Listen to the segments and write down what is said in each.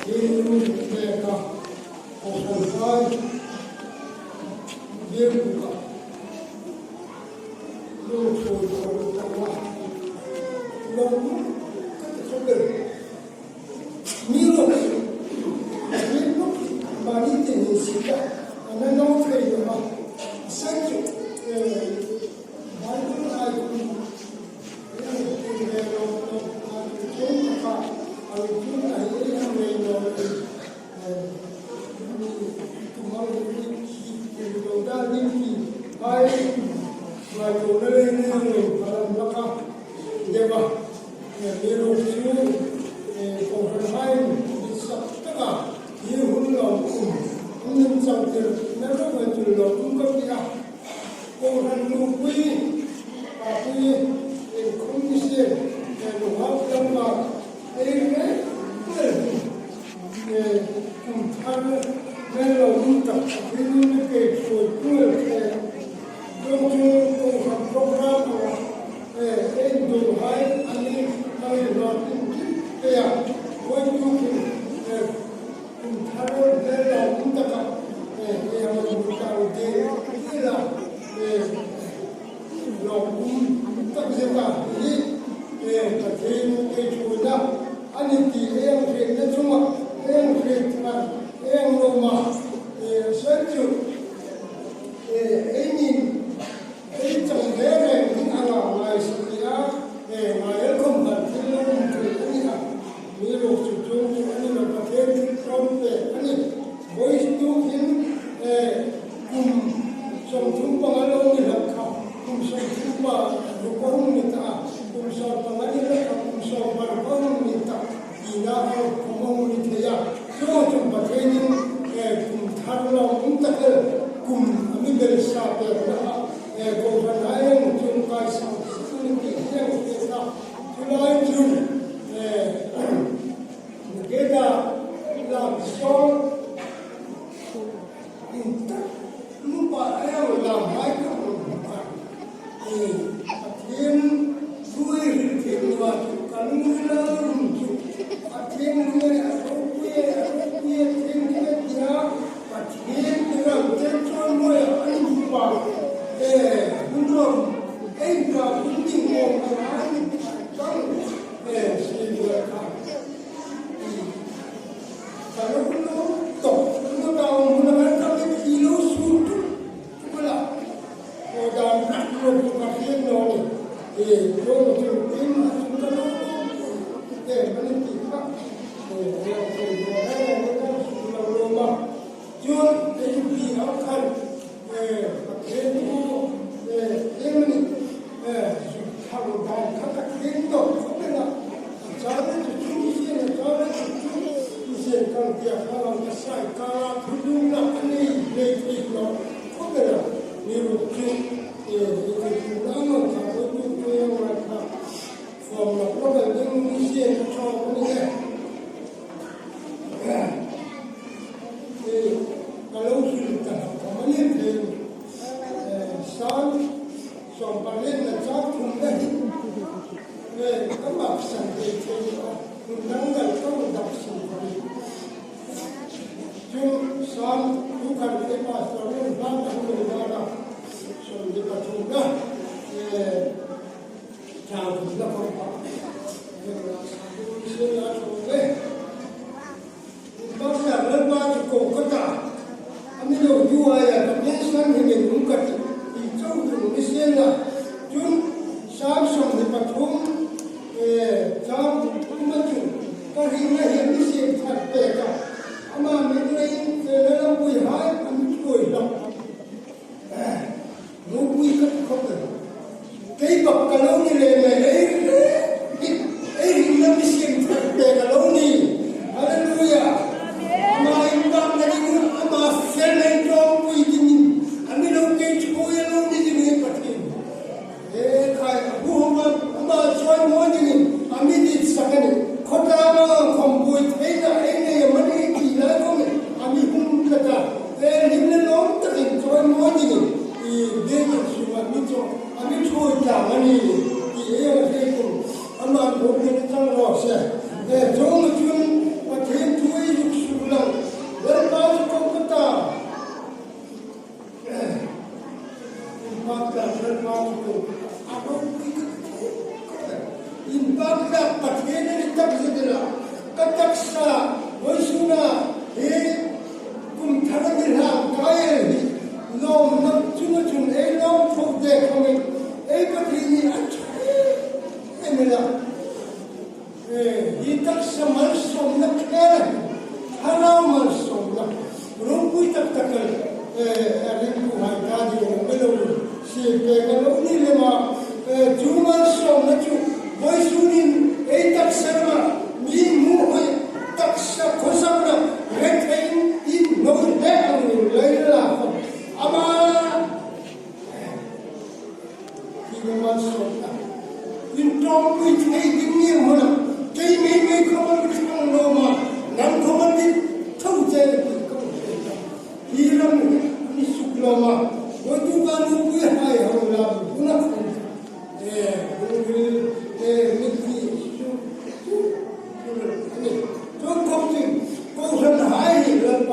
Pathian min pek a, Kohhran kai bialbukah lungchhun ka rawn tawh a, lawmawm ka ti khawp e. Mi rawk hi mi rawk hi mahni tin in sit a, a na no thei lo a, a sawi chu Bible ai kum eng kum ve lo lo a chung taka a ru chung a hi a ngei lo mi tumang hi khi kum lo da ding ki ai ngai lo na le ne ngei palam laka deuh a. Mi ruk chu Kohhran hain dik sak taka hi hun lo um an nim chang tir na reuh mai tul lo um ka ti a. Kohhran nupui Papui inkhawm ni se nuhak lama ei reng reng hi kum thar hmel lo um tak thin ni kei hruai kual the Chung chu Kohhran program anga en duh hai a ni a rinhlawh tin tip te a, Vawitu khi kum thar hmel lo awm taka hei ang a hmu ta u te ila lawmawm tak zet a hi Pathian keithuina a ni tih eng hriatna chungah eng hriat thar eng lawma sawi chu Einin ei chang ve reng hi a ngah ngai satih a, he ngaia khawmhal thil lo awm thei a ni a, mi ruk chu chung chu a ni lo, Pathian thil tlawm pek a ni. Voice tukin kum 35 lo ni hlauh kha kum 30 pa ruk a hung ni ta a, kum 15 ni hlauh kha kum 16 a hung ni ta tihna ho khawm a hung ni thei a, Chu chu Pathianin he kum thar lawmawm takin kum a mi bel sa pekna a he Kohhran ah eng chung kaisang sak a ni tih hi ang hriat a, chulai chu he Geta lam sawn in tak lupa eng lam hai ka rawn hmu a, he Pathian hruai rin thei lova chu kan nui lo rum chu Pathian nui a ropui e, a ropui e, thil hi a ti a, Pathian ti ram te chuan mawi a an duh a, e hun ram ei ka hun ding awm ang a ni phah chang e si buai kha i ka lo lo tawp lo ta awm hun a kan kam e khi lo sur tuk tuk a la aw dan rak lo chu ka hriat lo a ni e chuan chu tin a chu ka lo te kan in tih kha e reng thei ve reng reng ka su lo lawm a chuan hei chu bi ang khan e Pathian thu e eng a ni e zu thang dan kha ka thleng tawh khawp reng a a chang chu chu hian a chang chu chu misen kal biak kha lo ka sai kara thu lung lah a nei hlei thei lo khawp reng a mi ruk chu e i ti thu lang ang kha pawh tu tu ang lai kha Form lawk lawk an ding misen a tawk a ni e. Hei ka lo hrilh ta hlauh khawm a ni thei a ni. Sang 18 na chang thum na hi ka mak san thei thei a, hmun dang dang ka rawn dak sin khawp i. Chung sang thu khat leh pastor rawn hlan ang lo dan a 23 na chang thum na khawp a. Lalpa chu ko ka ta a mi lo tu aia ka piansan hi min um ka ti tih chauh chu mi sian a, chun Sam 23 chang uma chu ka rinna hi mi siam that pek a, amah min leiin felna lampui hai a mi thuai hlauh. Ropui ka ti khawp em? Kei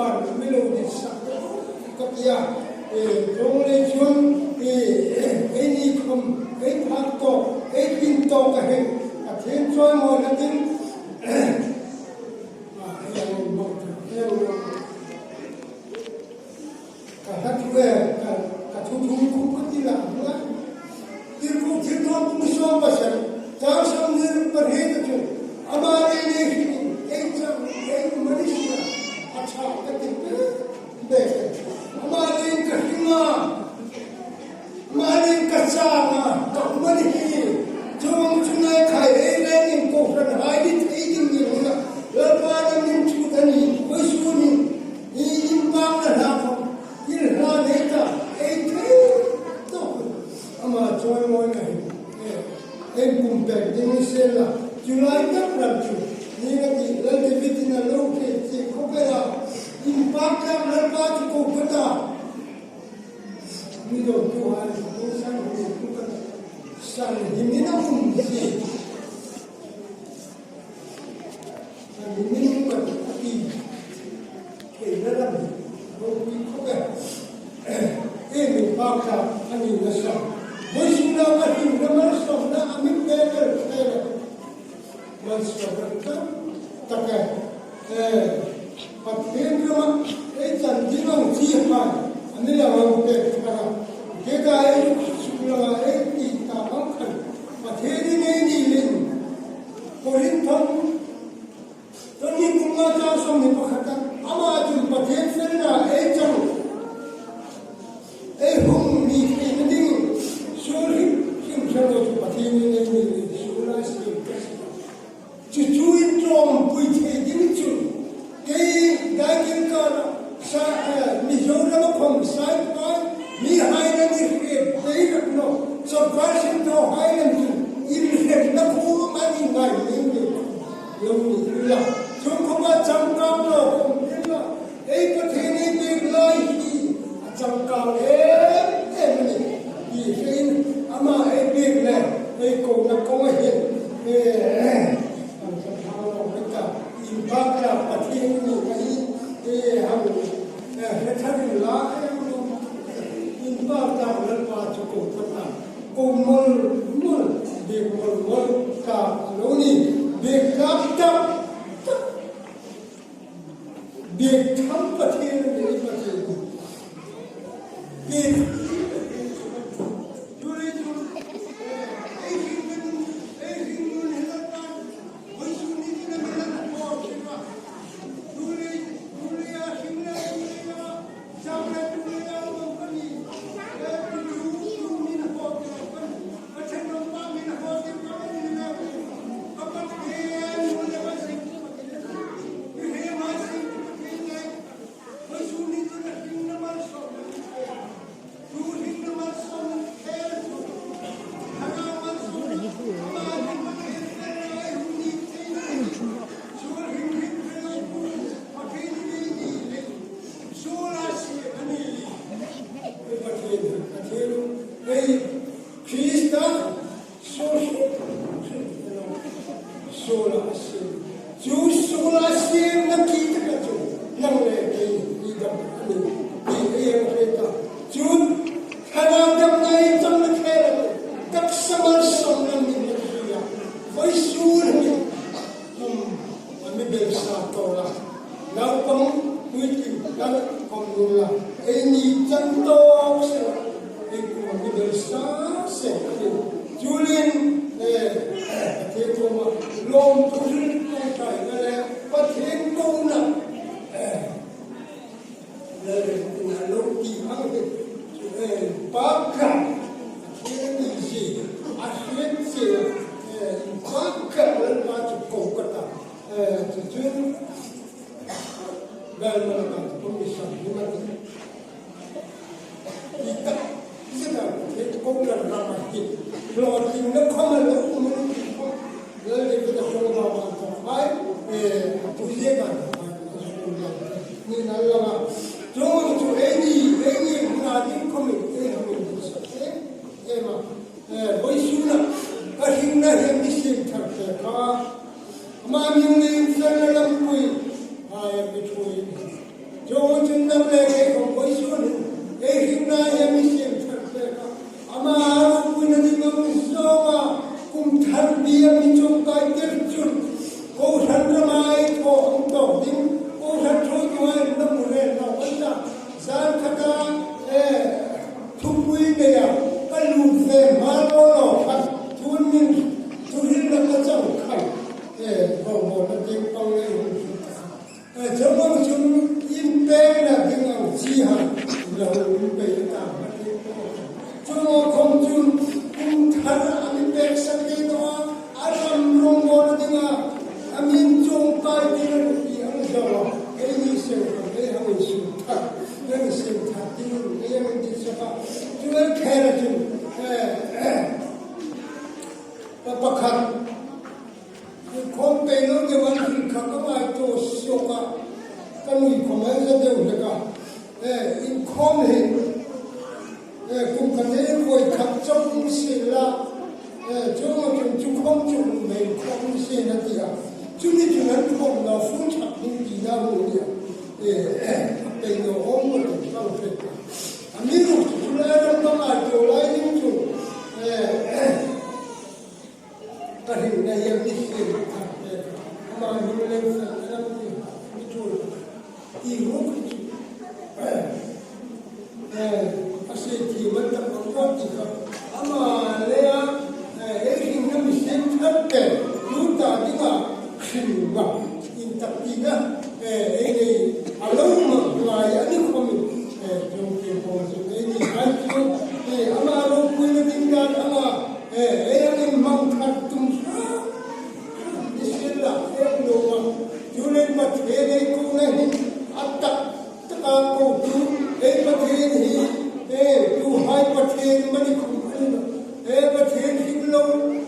Lalpa'n mi lo dik sak ta ka ti a, tawng lei chuan ei ni khawm, ei phak tawk, ei tlin tawk a heng Pathian chuan mawi na ding a hei ang in bawk ta hei ang lo ka hla thu e ka thu thum khup ka ti lah ang a tirhkoh thil thawn pum 70 chang 28 te chu amah lei nei hrim in ei chang ei Malaysia a tha ka ti ber ber amah leiin ka hring a. Mahni ka chang a, ka um a ni hi. Chung chu ngai khai ei reng in kohhran hai ni thei ding ni hun a, Lalpa ram in thut a ni, Vawisun in i in bang na hla khawp thil hla nei ta ei thei tawk in amah chawi mawi na hi e en kum pek ding ni sel la, chulai tak ram chu ni na tih Lal David in a lo thei chi khawvel a in bang tlak Lalpa chu kohhran a. Mi dawtu hai tu san hi tu ka san himin a um si. San himin ka a ti thei na lam ropui khawp e. E min pa kha a ni nasa. Vawisuna ka hlim na malsawmna a min pe ber kher a. Malsawmna tam tak e. E Pathian rama ei chan ding ang chi han a ni lo ang pek thar a, Geta ei ruk suk lama ei tih tak ang khan Pathian in ei ni lin Korinthon Tony Kunga chang 21 a amah chun Pathian felna ei chang ei hung mi theihna ding sual hrim hrim hre lo chu Pathian in ei ni lin sual a siam ka si. Cucu in tlawmpui thei ding cu kei Daikin karah Mizoram a khom Saipai mi Highland i hrem tei rak no sorkar sin tho Highland cu in hrem na khu an i ngai men ve lo ni ila chung khom ah changkang lo khom hmel ah ei Pathian ei pek lai hi a changkang em em a ni ti hre in amah ei pek le ei ko na kong a hin an ka thang lo mai ta in bak la Pathian ni ka hi e han hre thar in la em lo in bak la Lalpa chu ko khat a ko mol mol bek mol mol ta lo ni bek tlak tak tak bek tham Pathian ni Pathian bek Ka nui khawm an za deuh hlek a, inkhawm hi kum khat hi vawi khat chawng si la, chung a chung chu khawm chu nei khawm sin a ti a, chumi chung an khawm lo fur chak ding ti na hu nia, a peih lo awm ka ti kal hret a, a mi ruk chu chu lai ram dang ai tawh lai ding chu Ka rinna hian mi hlim thar pek a, amah hnung leng fel na lam ti hah mi tul ti ruk hi chu a sei thiam an tak lo chuan ti kha amah leh a ei rinna mi hlim thar te tu ta dingah hrinna intak tihna ei nei a lo mak ngai a ni khawmin Jongte pawh chu ei ni hai chu amah ropuina ding dan anga Hei ang in hmang that tum hram hram ni sel lah em lo a, Julian Pathian ei ko na hi a tak tak a ko tu, hei Pathian hi hei tu hai Pathian mani khum a ni lo, hei Pathian hring lo,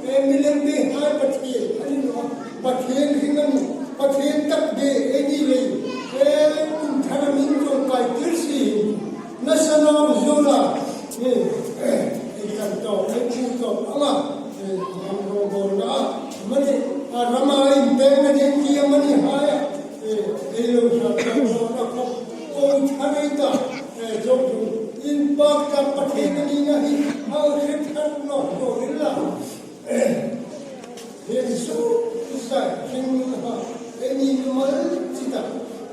hei milem be hai Pathian a ni lo a, Pathian hring a ni, Pathian tak be ei ni lei, hei kum thar a min tawngkai tir si hin. Nasa nawng zula hi ei kan tawk ei phu tawk ang a, ram rawngbawlna a mani a rama a inpeng a ding ti a mani hai a, ei lo hran tawk lohna khawp ko thar ei ta zawk chu in pak tak Pathian a nihna hi a hre thar nawk tawh in la. Jesuh zai hring ha eni mal chi tak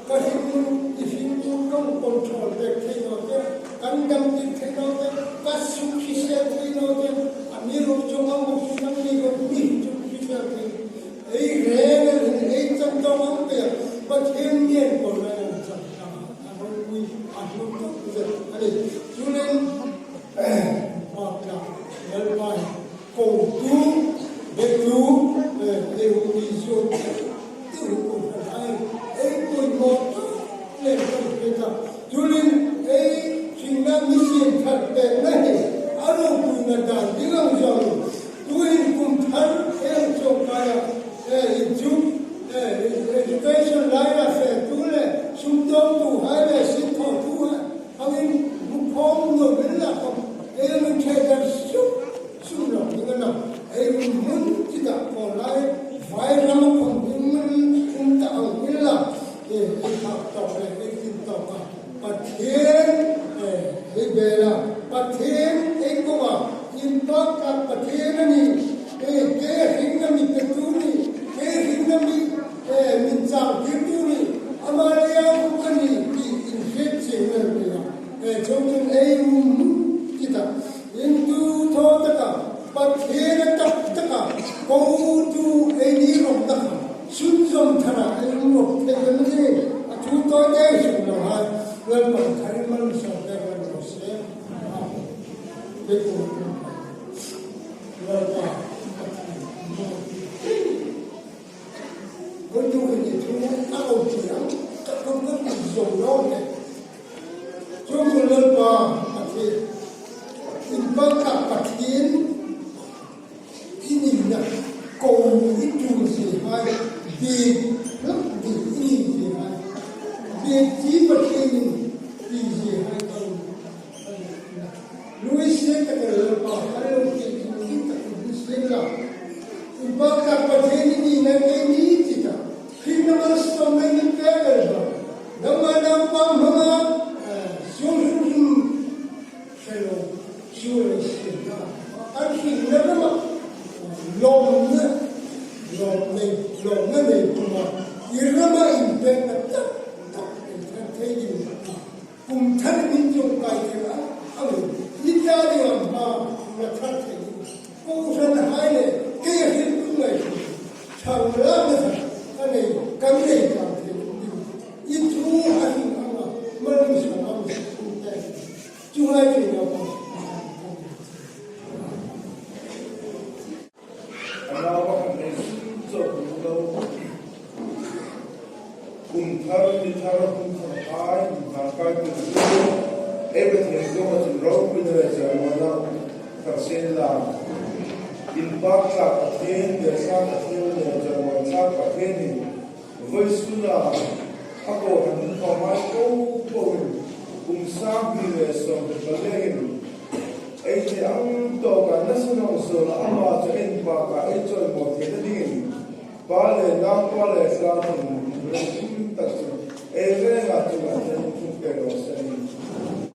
ka hring i hring chu kan control pek thei lo te, kan dam tir thei lo te, ka suk hrisel thei lo te, a mi ruk chung ang bawk hi nang ni ruk mi chung hrisel thei ei reng a rin ei chang tawng ang pe Pathian ngen ko lai ang chang ta a ropui a hlu tak zet a ni. Chunin bakla Lalpa hi Kotu, Betu, Eihuni zawk deuh deuh kohhran ai ei pawimawh tak leh kan hre ta. Tulin ei hrinna misiam thar pekna hi a ropuina dan ding ang zawng tuin kum thar eng chawngkaia inchuk education laia hretu leh sumdawngtu hai leh singthawhtu angin hmukhawm nuam in lakawm eng in thehdarh sup sup lo ding a lang. Ei rum hmun chitah kaw lai vai ram a khawm ding in um ta ang in la e ei phak tawk leh ei tlin tawk a Pathian e ei bel a Pathian ei ko a in pak tlak Pathian a ni e ke hring na mi pe tu ni ke hring na mi e min chang tir tu ni amah leh a u ka ni tih in hriat chiang vel ve a e chhung chun ei rum chitah In tu thaw taka Pathian a tak taka ko tu ei ni rawk na kha sunzawm thar ah ei um rawk theih em ni? A thu tawi te hrim lo hai Lalpan thar in malsawm pek reng lo se. Amen. Keipawh tum hai Lalpa Pathian mawi Vawitu hi ni thu a lo thiam ka tum ka ti zawng lo le. Chung chu Lalpa Pathian, in bakah Pathian i nihna ko i tul ve hai, bik hlak dik i nih ve hai, bik chi Pathian in ti ve hai ka ru a ni tina. Louis sian taka Lalpa kan lo tih chu dik takin hi siam la, in bakah Pathian i nihna keini chitah Khrihna malsawmna in pek el bang. Nangmah naupa hmanga sual hrimhrim hre lo sual ei siam na kan hrinna ramah lawmna lawm nei lawmna nei kuma i rama inpekna tak tak ei thar thei ding kum thar min tawngtai thei ang angin i ta dingah hma la thar thei ding kohhran hai leh kei a hrilh tum ngaih hrim Chhang lak na thar ka nei kan nei tlang thei lo ding i thu a hring ang a malmi sawm ang thu te chu ngai thei lo ang A nau pakhat nei sum chaw duh lo. Kum thar, ni thar, hun thar ai, in hna kai tur chu hei Pathian zawng a chin ropui na leh chawimuana thar sen la. In pak tlak Pathian, biakthlak Pathian leh chawimuan tlak Pathianin vawi suna a. A kohhran upa mai ko pawhin kum 2014 in ei theih ang tawkah nasa nawng zawla amah chu a inpakah ei chawimawi theihna dingin pa leh nau pa leh tlang thin reng tak chu ei rengah chu an then.